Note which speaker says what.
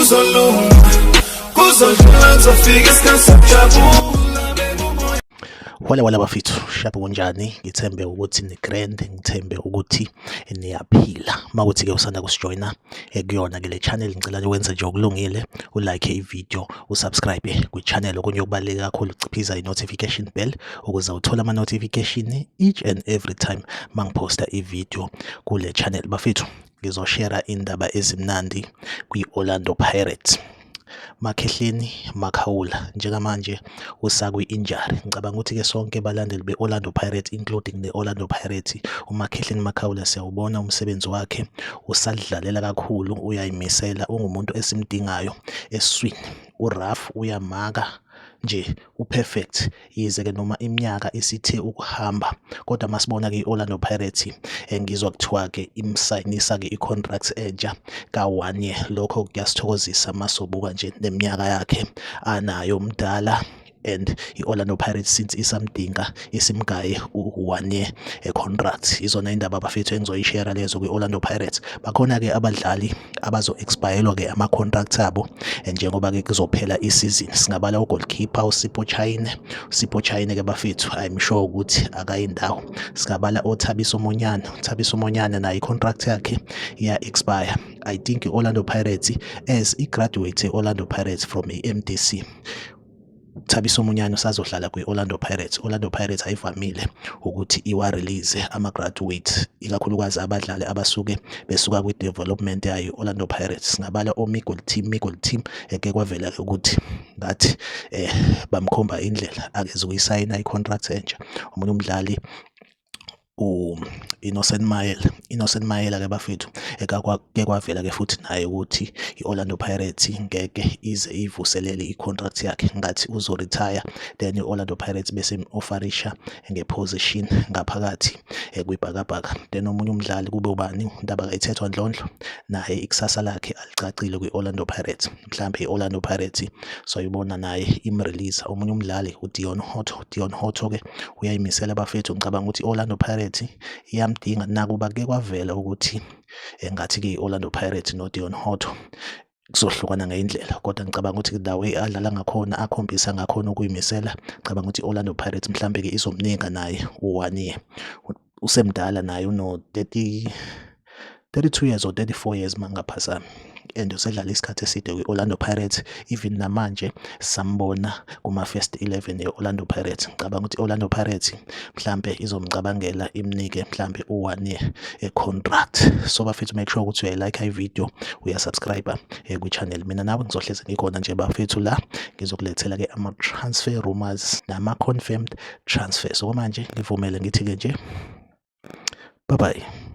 Speaker 1: Kuzolunga, kuzodlula, kuzofika isikhathi sokujabula.
Speaker 2: Wala wala bafethu, shapo kunjani? Ngithembe ukuthi ni-grand, ngithembe ukuthi niyaphila. Makuthi-ke usanda kusijoyina kuyona ke le channel, ngicela wenze nje okulungile, ulike i-video, usubscribe kwi-channel. Okunye okubaluleke kakhulu, ciphiza i-notification bell ukuze uthole ama-notification each and every time mangiphosta i-video kule channel. Bafethu, ngizoshera indaba ezimnandi kwi-Orlando Pirates. Makhehleni Makhaula njengamanje usakwi-injury. Ngicabanga ukuthi-ke sonke balandeli be-Orlando Pirates, including ne-Orlando Pirates, uMakhehleni Makhaula siyawubona umsebenzi wakhe, usadlalela kakhulu, uyayimisela, ungumuntu esimdingayo esiswini. URaf uyamaka nje, uperfect, yize-ke noma iminyaka isithe ukuhamba, kodwa masibona-ke i-Orlando Pirates, ngizwa kuthiwa-ke imsayinisa-ke i-contract entsha ka-one year. Lokho kuyasithokozisa masobuka nje neminyaka yakhe anayo, mdala, and i-Orlando Pirates since isamdinga isimgaye u-one year contract. Izona indaba bafethu engizoyishare lezo kwi-Orlando Pirates. Bakhona-ke abadlali abazo-expirelwa-ke ama-contract abo njengoba-ke kuzophela isizini. Singabala ugoalkeeper uSipho Chaine. uSipho Chaine-ke bafethu, I'm sure ukuthi akayindawo. Singabala oThabiso Monyane. uThabiso Monyane naye i-contract yakhe iya-expire. I think i-Orlando Pirates, as i-graduate e-Orlando Pirates from i-MDC, Thabiso Monyane usazohlala kwi-Orlando Pirates. Orlando Pirates ayivamile ukuthi iwa-release ama-graduate, ikakhulukazi abadlali abasuke besuka kwi-development yayo Orlando Pirates. Singabala o-Miguel Timm. Miguel Timm eke kwavela ukuthi ngathi bamkhomba indlela, akeze ukuyisayina i-contract entsha. Omunye umdlali u-Innocent Maela. Innocent Maela ke bafethu, ke kwavela ke futhi naye ukuthi i-Orlando Pirates ngeke ize ivuselele i-contract yakhe, ngathi uzo-retire, then i-Orlando Pirates bese im-offerisha nge-position ngaphakathi kwibhakabhaka. Then omunye umdlali kube ubani? Ndabakayithethwa Ndlondlo, naye ikusasa lakhe alicacile kwi-Orlando Pirates. Mhlambe i-Orlando Pirates soyibona naye imrelease. Omunye umdlali uDeon Hotto. Deon Hotto ke uyayimisela bafethu, ngicabanga ukuthi i-Orlando Pirates iyamdinga, nakuba ke kwavela ukuthi ngathi-ke i-Orlando Pirates no-Deon Hotto kuzohlukana ngendlela, kodwa ngicabanga ukuthi the way adlala ngakhona, akhombisa ngakhona ukuyimisela, ngicabanga ukuthi i-Orlando Pirates mhlambe-ke izomnika naye u-one year. Usemdala naye, uno 30 32 years or 34 years mangaphazami, and usedlala isikhathi eside kwi-Orlando Pirates. Even namanje sambona kuma-first 11 ye-Orlando Pirates. Ngicabanga ukuthi i-Orlando Pirates mhlambe izomcabangela, imnike mhlambe u-one year e-contract. So bafethu, make sure ukuthi uyayilike i-video, uyasubscribe kwi-channel. Mina nawe ngizohleze ngikhona nje bafethu la, ngizokulethela-ke ama-transfer rumors nama-confirmed transfer. So manje ngivumele ngithi-ke nje bye bye.